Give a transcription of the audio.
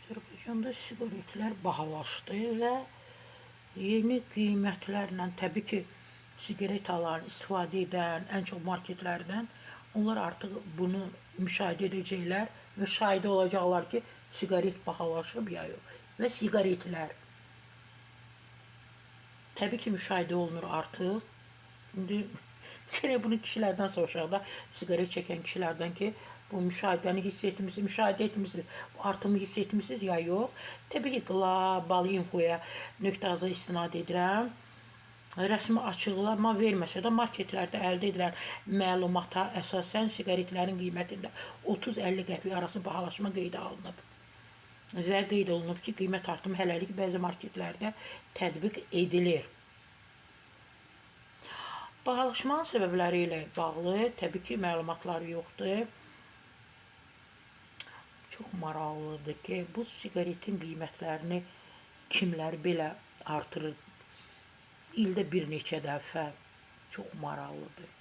Azərbaycanda siqaretlər bahalaşdı və yeni qiymətlərlə təbii ki, siqaret alan, istifadə edən, ən çox marketlərdən onlar artıq bunu müşahidə edəcəklər və şahidi olacaqlar ki, siqaret bahalaşıb ya yox. Və siqaretlər təbii ki, müşahidə olunur artıq. İndi yenə bunu kişilərdən soruşaq da, siqaret çəkən kişilərdən ki, bu müşahidəni hiss etmisiniz, müşahidə etmisiniz, bu artımı hiss etmisiniz ya yox. Təbii ki, Qlobal Infoya nöqtəzə istinad edirəm. Rəsmi açıqlama verməsə də marketlərdə əldə edilən məlumata əsasən siqaretlərin qiymətində 30-50 qəpik arası bahalaşma qeydə alınıb. Və qeyd olunub ki, qiymət artımı hələlik bəzi marketlərdə tətbiq edilir. Bahalaşmanın səbəbləri ilə bağlı təbii ki, məlumatlar yoxdur. Çox maraqlıdır ki, bu siqaretin qiymətlərini kimlər belə artırır? İldə bir neçə dəfə. Çox maraqlıdır.